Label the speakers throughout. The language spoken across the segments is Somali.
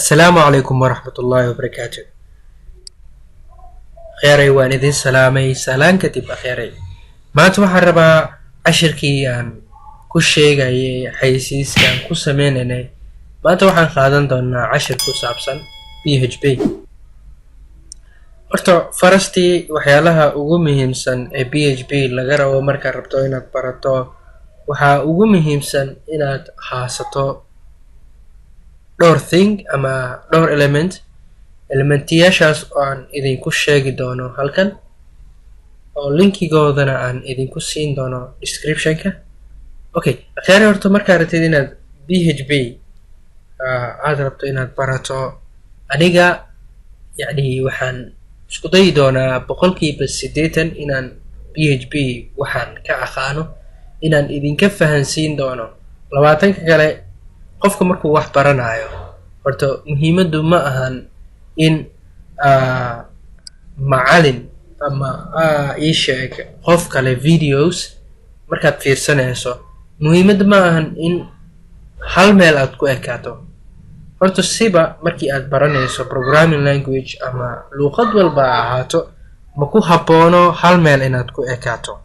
Speaker 1: Assalaamu calaykum waraxmatullaahi wabarakaatu. Akhyaaray, waan idin salaamay. Salaan kadib, akhyaaray, maanta waxaan rabaa cashirkii aan ku sheegayay xaysiiska aan ku sameynaynay. Maanta waxaan qaadan doonaa cashir ku saabsan PHP. Horta first-ii, waxyaalaha ugu muhiimsan ee PHP laga rabo markaad rabto inaad barato, waxaa ugu muhiimsan inaad haasato dhowr thing ama dhowr element. Elementiyaashaas oo aan idinku sheegi doono halkan, oo linkigoodana aan idinku siin doono descriptionka. Okay, akhyaari, horta markaad rabtid inaad PHP aad rabto inaad barato, aniga yacni waxaan isku dayi doonaa 80% inaan PHP waxaan ka aqaano inaan idinka fahansiin doono. 20-ka kale, qofka markuu wax baranayo, horta muhiimaddu ma ahan in macalin ama ii sheeg qof kale videos markaad fiirsanayso. Muhiimadda ma ahan in hal meel aad ku ekaato. Horta siba markii aad baranayso programming language ama luuqad walba ha ahaato, ma ku habboono hal meel inaad ku ekaato.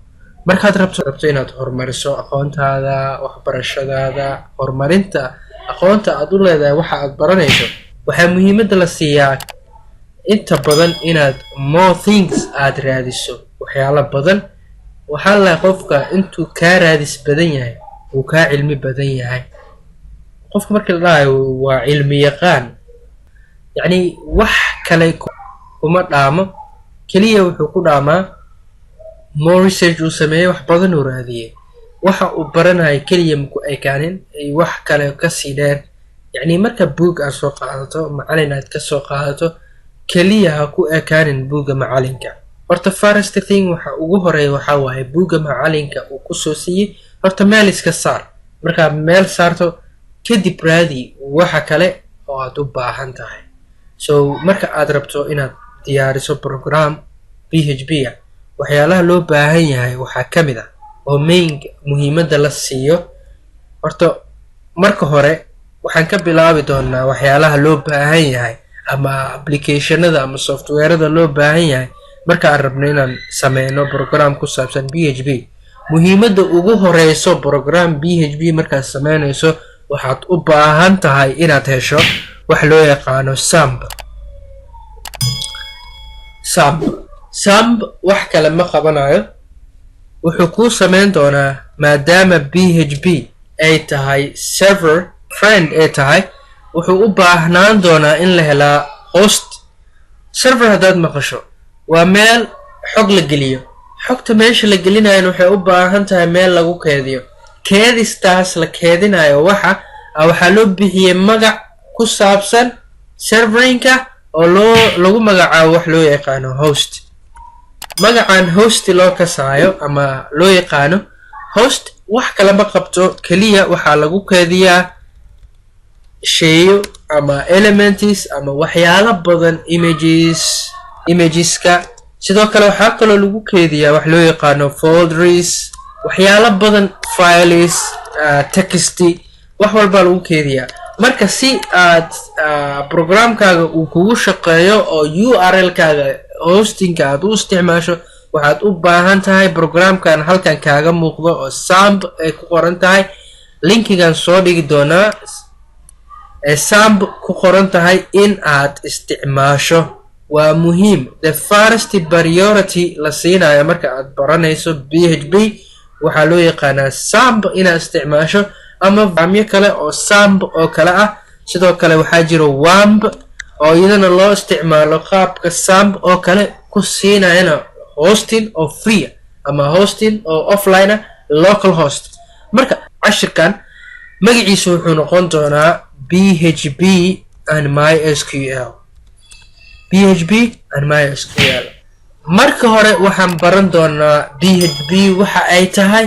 Speaker 1: Markaad rabto inaad horumariso aqoontaada, waxbarashadaada, horumarinta aqoonta aad u leedahay waxa aad baranayso, waxaa muhiimadda la siiyaa inta badan inaad more things aad raadiso, waxyaalo badan. Waxaa la qofka intuu kaa raadis badan yahay, wuu kaa cilmi badan yahay. Qofka markii la dhahayo waa cilmi yaqaan, yacni wax kale kuma dhaamo, keliya wuxuu ku dhaamaa more research uu sameeyey, wax badan uu raadiyey. Waxa uu baranayo keliya maku ekaanin, wax kale kasii dheer. Yacni marka buug aad soo qaadato, macalin aad ka soo qaadato, keliya ha ku ekaanin buugga macalinka. Horta first thing, waxa ugu horeeya waxaa waaye buugga macalinka uu kusoo siiyey horta meel iska saar. Markaad meel saarto kadib, raadi waxa kale oo aad u baahan tahay. So marka aad rabto inaad diyaariso program PHP a, waxyaalaha loo baahan yahay waxaa ka mid ah oo main muhiimadda la siiyo. Horta marka hore waxaan ka bilaabi doonaa waxyaalaha loo baahan yahay ama applicationada ama softwarada loo baahan yahay marka aan rabno inaan sameyno program ku saabsan PHP. Muhiimadda ugu horeyso, program PHP markaad sameynayso, waxaad u baahan tahay inaad hesho wax loo yaqaano XAMPP. XAMPP, XAMPP wax kale ma qabanayo. Wuxuu kuu sameyn doonaa, maadaama PHP ay tahay server friend ay tahay, wuxuu u baahnaan doonaa in la helaa host. Server haddaad maqasho, waa meel xog la geliyo. Xogta meesha la gelinayana waxay u baahan tahay meel lagu keediyo. Keedistaas la keedinayo waxaa loo bixiyey magac ku saabsan serverinka oo loo lagu magacaabo wax loo yaqaano host. Magacan host loo kasaayo ama loo yaqaano host wax kalama qabto, keliya waxaa lagu keediyaa sheeyo ama elements ama waxyaalo badan, images, imageska. Sidoo kale waxaa kaloo lagu keediyaa wax loo yaqaano folders, waxyaalo badan, files, text, wax walbaa lagu keediyaa. Marka si aad programkaaga uu kugu shaqeeyo oo URL kaaga hostingka aad u isticmaasho, waxaad u baahan tahay programkan halkan kaaga muuqdo oo XAMPP ay ku qoran tahay. Linkigan soo dhigi doonaa ee XAMPP ku qoran tahay in aad isticmaasho waa muhiim. The first priority la siinayo marka aad baranayso PHP waxaa loo yaqaanaa XAMPP inaad isticmaasho ama programyo kale oo XAMPP oo kale ah. Sidoo kale waxaa jiro WAMP oo iyadana loo isticmaalo qaabka XAMPP oo kale, ku siinayana hosting oo free ama hosting oo offline ah, local host. Marka cashirkan magaciisu wuxuu noqon doonaa PHP and MySQL. PHP and MySQL. Marka hore waxaan baran doonaa PHP waxa ay tahay.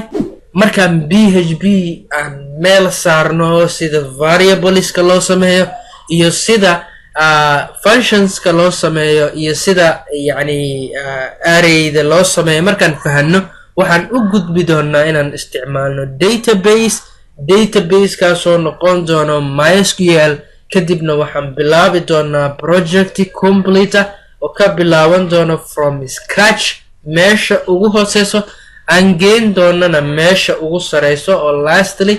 Speaker 1: Markaan PHP aan meel saarno, sida variableska loo sameeyo iyo sida functionska loo sameeyo iyo sida yacni arrayda loo sameeyo markaan fahanno, waxaan u gudbi doonaa inaan isticmaalno database, databasekaasoo noqon doono MySQL. Kadibna waxaan bilaabi doonaa project complete oo ka bilaaban doono from scratch, meesha ugu hooseyso aan geen doonana meesha ugu sareyso oo lastly.